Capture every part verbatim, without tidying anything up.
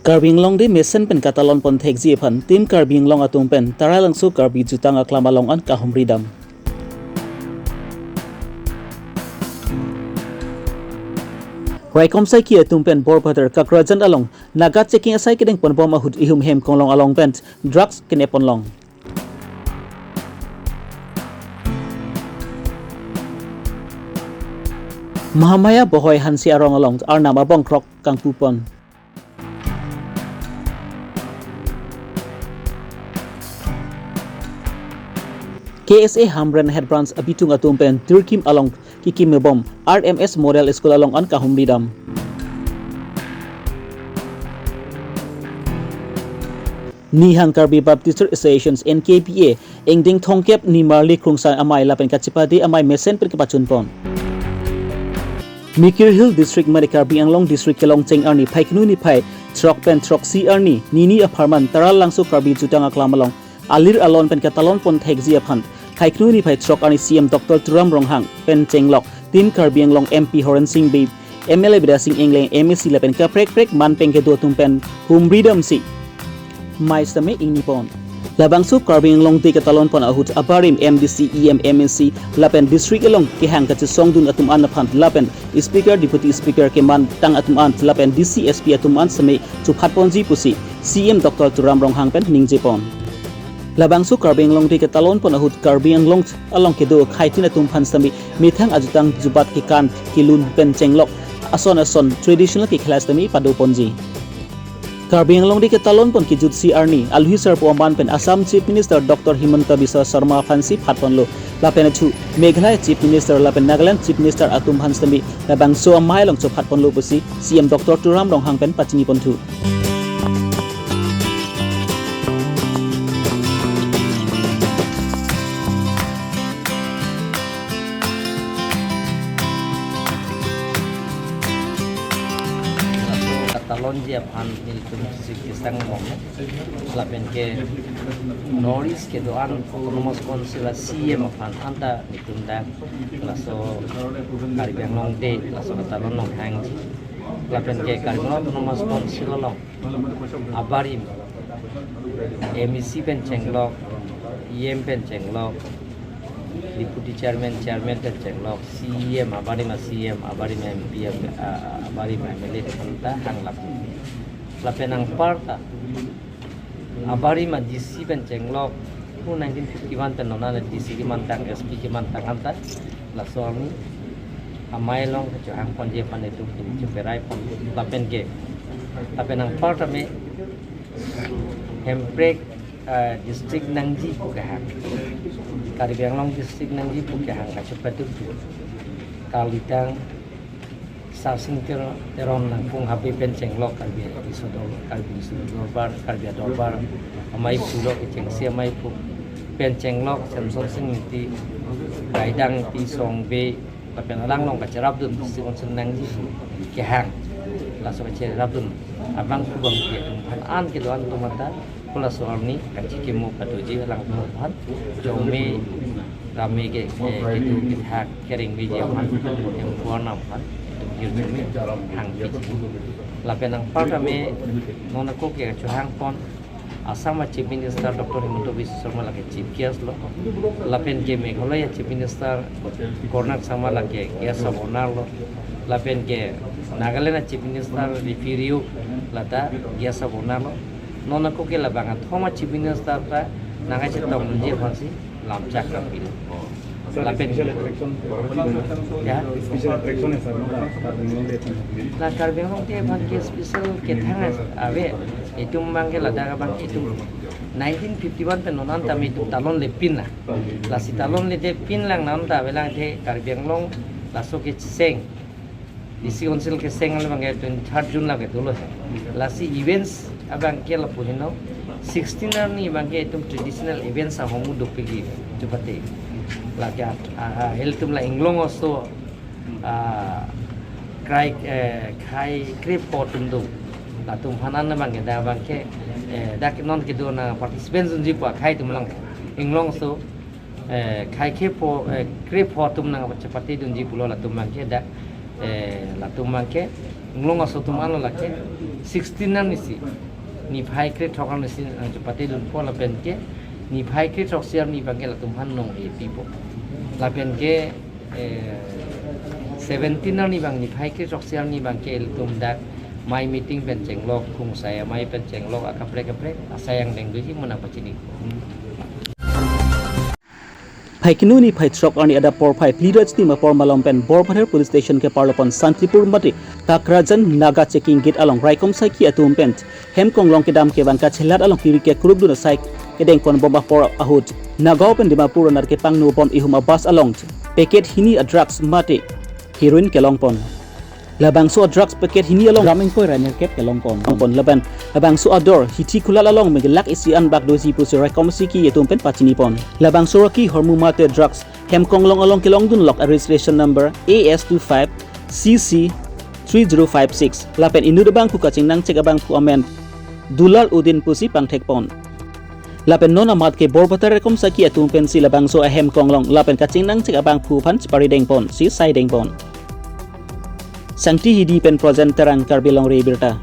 Karbi Anglong Day mesen pen katalon pon thekji aphan Team Karbi Anglong atum pen Taralangso Karbi Jutang Aklam along an kahumri dam. Raikom saiki atum pen Borbadar Kakrajan along Naga checking asai kedeng ponbom ahut ihum hem konglong along pen drugs kenep ponlong. Mahamaya Bohoi Hanse arong along Arnam abong krok kangpu pon. K S A Hamren Head Branch abitung atum pen Tirkim along kikim bom R M S Model School along an kahumri dam. Nihang Karbi Baptist Association N K B A ingdeng thomkep nimarli krungsai amei lapen kachipade amei mesen pen kepachun pon. Mikir Hill District mate Karbi Anglong District kelong cheng arni Phaikunu niphai throk pen throksi arni nini apharman Taralangso Karbi Jutang Aklam along alir alon pen katalon pon thekji aphan Phaikunu niphai throk arni C M Doctor Tuliram Ronghang pen chenglok Team Karbi Anglong M P Horen Sing Bey, M L A Bidya Sing Engleng, M A C lapen kaprek prek man pen kedo atum pen humri damsi mei sitame ingni pon. Labangso Karbi Anglong Day katalon pon ahut abarim M D C, E M, M A C lapen district along kehang kachesongdun atum an aphan lapen Speaker, Deputy Speaker kemantang atum an lapen D C, S P atum an sitame chophat ponji pusi C M Doctor Tuliram Ronghang pen ningje pon. Labangso Karbi Anglong Day katalon pon ahut Karbi Anglong along kedo akhaitin atum aphan sitame methang ajutang jubat kekan kelun pen chenglok ason ason traditional kekhela sitame pado ponji. Karbi Anglong Day katalon pon kejutsi arni alohi sarpo aman pen Assam Chief Minister Doctor Himanta Biswa Sarma aphansi phat ponlo. Lapen achu Meghalaya Chief Minister lapen Nagaland Chief Minister atum aphan sitame labangso amei along chophat ponlo pusi C M Doctor Tuliram Ronghang pen pachini ponthu. Laso katalonji aphan nelitum chikisang mong lapen ke North East kedo-an Autonomous Council a C M aphan anta nelitum dak laso Karbi Anglong Day laso katalon along hangji lapen ke Karbi Anglong Autonomous Council along abarim M A C pen chenglok, E M pen chenglok, Deputy Chairman, Chairman pen chenglok, C E M, abarim a C E M, abarim a M P, ab-, a-, a-, abarim a M L A anta hanglap. Lapen anparta abarim a D C pen chenglok, pu nineteen fifty-one pen non an D C kemantang, S P kemantang anta laso arni amei along kachohang ponji aphan itum pini cheperai pon lapen ke. Lapen anparta me Hemprek, eh, district nangji pu kehang. Karbi Anglong district nangji pu kehang kachepaduk tu. Kalitang Sarsing Ter-, Teron Nangpung Habe pen chenglok Karbi Riso Dor-, Karbi Riso Dorbar, Karbi Dorbar, amei pulo kechengsi amei pu pen chenglok Samson Sing Ingti, Gaidang Ingti, Song Bey, lapen alang along kacherapdun, si konsern nangji kehang. Laso kacherapdun abang kubang ke atum aphan an kedo-an atum anta, pu laso arni kachikimo patoji alang atum aphan, jongme rame ke, eh, kedo kethak kereng meji aphan, em kuanam aphan, itum hirjume hangpiji. Lapen anparta me non ako ke kachohang pon, Assam a Chief Minister Doctor Himanta Biswa Sarma lake Chief Guest lo. Lapen ke Meghalaya Chief Minister Conrad Sangma lake Guest of Honor lo. Lapen ke Nagaland a Chief Minister Neiphiu Rio lata Guest of Honor lo. Non ako ke labang athom a Chief Minister ta nangkachetongji aphansi lamchak kangpilo. Sir, lapen special attraction, ya? Special attraction hai, sir, no? Karbi Anglong Day. La Karbi Anglong Day aphan ke special kethang ave. Itum abang ke ladak abang ke itum nineteen fifty-one pen non an tame itum talonle pinlang. Lasi talonledet pinlang non ta avelang the Karbi Anglong laso kecheng D C Council kecheng abang ke twenty-third June lake dolo. Lasi events abang ke lapu heno, sixteen arni abang ke itum traditional events ahormu dopik chepate. Lake, ah, ah, ilitum la inglong oso, ah, krai, eh, khei krepho atum do. Latum aphan an abang ke dak abang ke, eh, dak non kedo nangparticipate dunji pu akhei atum lang. Inglong oso, eh, khei krepho, eh, krepho atum nangchepate dunji pulo latum abang ke dak Eh, latum abangke, inglong aso atum anlo lake, sixteen arnisi, niphai krethrok arnisi, eh, chepate dunpo lapenke, niphai krethrok isi arni abangke latum aphan nong-e pipo. Lapenke, eh, seventeen arni abang, niphai krethrok isi arni abangke ilitum dak amei meeting pen chenglok, Khongsai amei pen chenglok, akaprek kaprek asai angdeng doji mo nangpachini. Phaikunu niphai throk arni adap porphai phli ra chitim apor malom pen Borpather Police Station keparlo pon Santipur mate Kakrajan Naga checking gate along raikom saiki atum pen hem konglong kedam kevang kachelat along kiri kekrukdun asai kedengponbom apor ahut Nagaon pen Dimapur aner kepangnubom ihum a-bus along packet hini a-drugs mate heroin kelongpon. Labangso a-drugs packet hini along gram ingkoi ra nerkep kelongpon. Pon lapen labangso ador hithi kulat along mege lakh isi an bak doji pusi raikom saiki atum pen pachinipon. Labangso raki hormu mate drugs hem konglong along kelongdun lok a-registration number A S two five C C three zero five six. Lapen inut abangphu kachingnangchek abangphu amen Dular Udin pusi pangthekpon. Lapen non amat ke Borpather raikom saiki atum pensi labangso ahem konglong lapen kachingnangchek abangphu aphan chepari dengponsi sai dengpon. Sangti Hidi pen Projen Terang, Karbi Longri Abirta.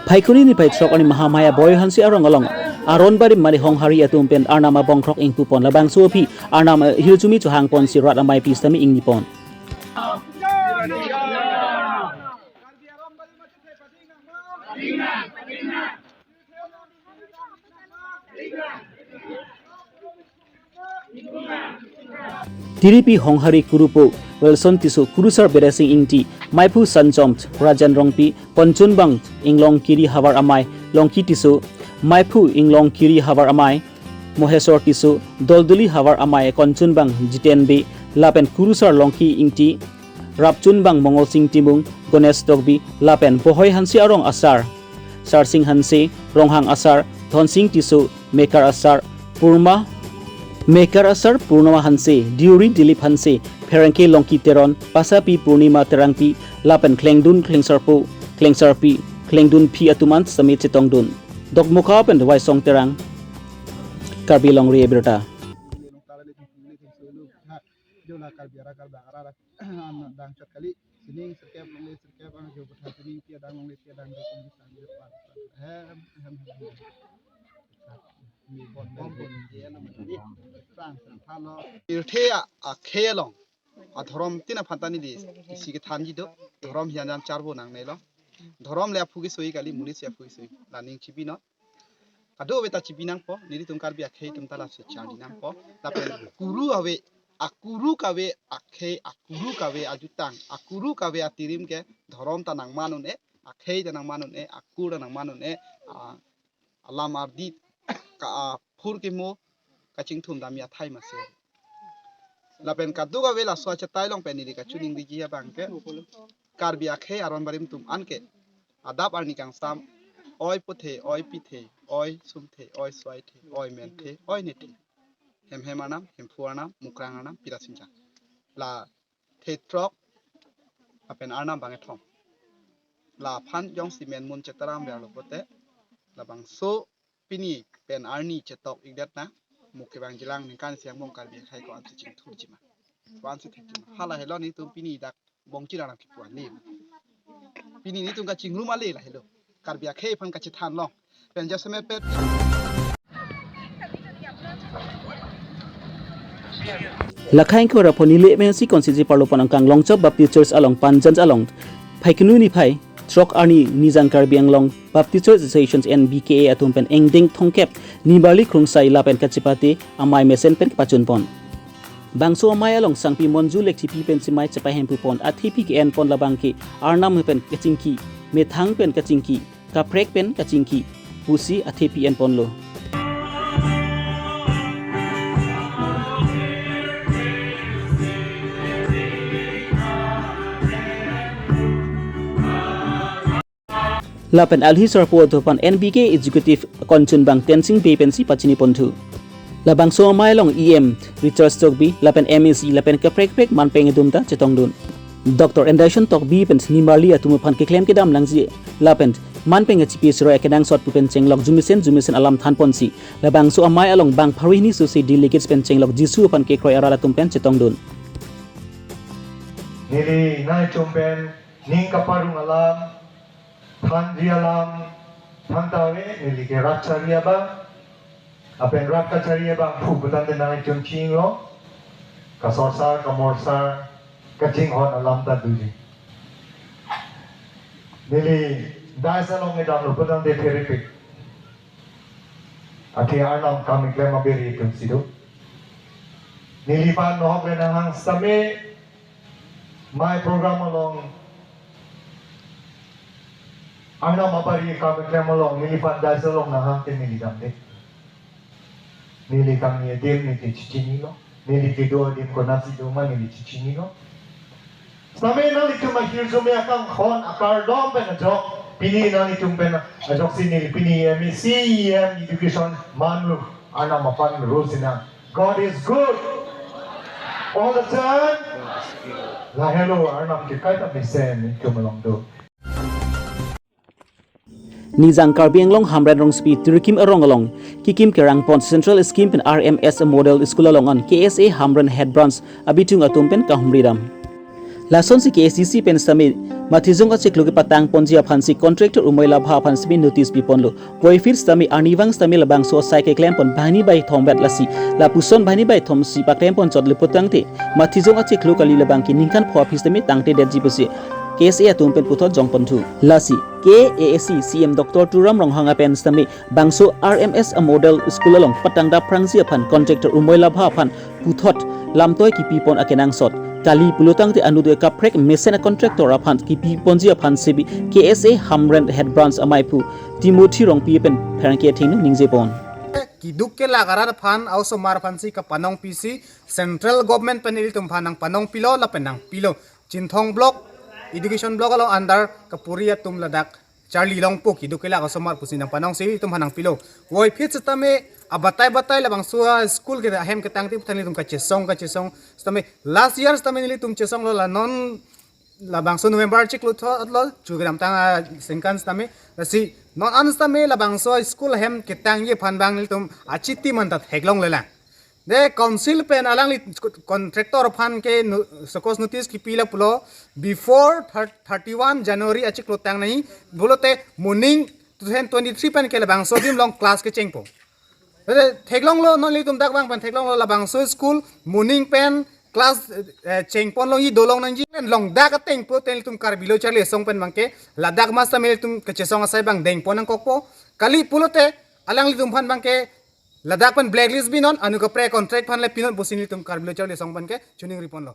Phaikuni niphai throk arni Mahamaya Boy Hanse arong along Aron Barim mane Honghari atum pen Arnam abong throk ingpupon, labangso aphi Arnam, eh, hirjume chohangponsi rat amei pi sitame ingnipon. Tiripi Honghari kurupo Wilson Tisso, kurusar Bidya Sing Ingti, meiphu Sanchom Rajen Rongpi, konchunbang Inglong Kiri havar amei Longki Tisso, meiphu Inglong Kiri havar amei Mohesor Tisso, Dolduli havar amei konchunbang Jiten Bey, lapen kurusar Longki Ingti, rapchunbang Mongol Sing Timung, Ganesh Tokbi, lapen Bohoi Hanse arong asar Sarsing Hanse, Ronghang asar Dhonsing Tisso, Mekar asar Purma, Mekar asar Purnama Hanse, Deuri Dilip Hanse, pherangke Longki Teron, pasapi Purnima Terangpi, lapen klengdun klengsarpo, klengsarpi, klengdunpi atum an sitame chetongdun. Dokmoka pen Waisong Terang, Karbi Longri Abirta. Jola Karbi ara Karbi ara an dangchot kali. Sining sirkep longle sirkep ang jo butha sining pi adang longle pi adang jo kong sang jo pa. Hem, hem, hem, hem. Mi bon bon bon je lo mati. Sang sang phalo. Pirthe akhei along adhorom tin aphan ta neli isi kethanji do. Dhorom hian jan charvo nangnelo. Dhorom le aphu kesoi kali, monit si aphu kesoi. Laning chibi non. Kadokave ta chibi nangpo, nelitum Karbi akhei atum ta lasi charli nangpo. Lapen kuru ave, akuru kave akhei, akuru kave ajutang, akuru kave atirim ke dhorom ta nangman un-e, akhei ta nangman un-e, akur ta nangman un-e, a, alam ardi ka, aphur kemo kachingthum damji athai masi. Lapen kadokave laso achetai along pen neli kachiningriji abang ke Karbi akhei aron barim atum an ke adap arni kangsam, oi puthe, oi pithe, oi sumthe, oi suaithe, oi menthe, oi nethe. Hem hem arnam, hemphu arnam, mukrang arnam, pira sinjang. La the throk, lapen arnam bang kethom. Laphan jongsi men mun chetaram berlo pote, labangso pini pen arni chetok ikdet na, mo kevang jilang ningkan isi angbong Karbi akhei ko-an si chingthurji ma, ko-an si thekji ma. Hala helo nelitum pini dak bongchir alam kipu ale. Pini nelitum kachingrum ale la helo. Karbi akhei aphan kachethan long. Pen jasemet pet. Lakhain kora pho neli M N C constituency parlo pon angkang Longchop Baptist Church along Panjan along Phaikunu niphai throk arni Nijang Karbi Anglong Baptist Church Association N B K A atum pen ingdeng thomkep nibarli krungsai lapen kachepate amei mesen pen kepachunpon. Bangso amei along sangpi Monju Lekthipi pensi mei chepahempupon, athepi ke-enpon labang ke arnam pen kachingki, methang pen kachingki, kaprek pen kachingki pusi athepi enponlo. Lapen alhi sarpo atum aphan N B K A Executive konchunbang Tensing Bey pensi pachiniponthu. Labangso amei along E M Richard Tokbi lapen M A C lapen kaprek kaprek manpeng atum ta chetongdun. Doctor Anderson Tokbi pen nimarli atum aphan keklem kedam nangji lapen manpeng achipi siroi akenangsot pu pen chenglok jumesen jumesen alam thanponsi labangso amei along bang pharo hini sosi delegates pen chenglok Jisu aphan kekroi arat atum pen chetongdun. Neli nangtum pen ning kaparong alam, thanji alam, thantave neli ke rat chari abang, lapen rat kachari abangphu pu tangte nangtum chinglo, kasorsar, kamorsar, kachinghon alam ta doji. Neli dais along kedamlo pu tangte pherepik. Athe Arnam kam keklem abiri atum si do. Neliphan nohok le nanghang sitame amei program along Arnam abiri kam keklem along neliphan dais along nanghang ke neli damde. Neli kangni adim neli chechinilo. Neli kedo adim konatsi doma neli chechinilo. Sitame nanglitum ahirjume akanghon akardom pen ajok pini nanglitum pen ajoksi neli pini M A C, E M, education manlo, Arnam aphan ro sinang. God is good. All the time. Lahelo Arnam ke kaita mesen nelitum along do. Nijang Karbi Anglong Hamren Rongsopi Tirkim arong along kekim kerangpon Central Scheme pen R M S Model School along an K S A Hamren Head Branch abitung atum pen kahumri dam. Lasonsi K S D C pen sitame mathijong achiklo kepatangponji aphansi contractor Umoi Labha aphan sitame notice piponlo. Puvoiphit sitame arnivang sitame labangso asai keklempon banghini bai thomvet lasi lapuson banghini bai thomsi paklempon chot le pu tangte mathijong achiklo kali, labang ke ningkan pho aphi sitame tangtedetji pusi K S A atum pen puthot jongponthu. Lasi K A A C C E M Doctor Tuliram Ronghang pen sitame bangso R M S a model school along patang daprangji aphan contractor Umoi Labha aphan puthot lamtoi kipipon akenangsot kali pulo tangte anut kaprek mesen a contractor aphan kipiponji aphan sitame K S A Hamren Head Branch ameiphu Timothy Rongpi pen pherangke athengno ningjepon. Keduk kelak arat aphan a-osomar aphansi kapanong pisi Central Government pen ilitum aphan nangpanong pilo lapen nangpilo. Chinthong Block, Education Block along under kapuri atum ladak charli longpo, keduk kelak osomar pusi nangpanongsi ilitum aphan nangpilo. Puvoiphit sitame abatai batai labangso a-school ke ahem ketangte aphuthak nelitum kachesong kachesong sitame last year sitame nelitum chesonglo, la non labangso November chiklo thotlo chu kedamtang aningkan sitame. Lasi non an sitame labangso school ahem ketangji aphan bang nelitum achiti manta theklonglelang. De council pen alangli contractor aphan ke no-, sakos notice kipilo pulo before thir-, thirty-one January achiklo tang nangji pulote moning two thousand twenty-three pen ke labangso adim along class kechengpo. Tade theklonglo, non nelitum dak bang pen theklonglo labangso school moning pen class, eh, chengpon longji dolong nangji pen long dak ateng pulote nelitum Karbi Lo Charli Asong pen bang ke ladak ma sitame nelitum kachesong asai bang dengpon nangkokpo. Kali pulote alanglitum aphan bang ke ladak pen blacklist binon, anut kaprek contract aphan le pinon pusi nelitum Karbi Lo Charli Asong pen ke choningriponlo.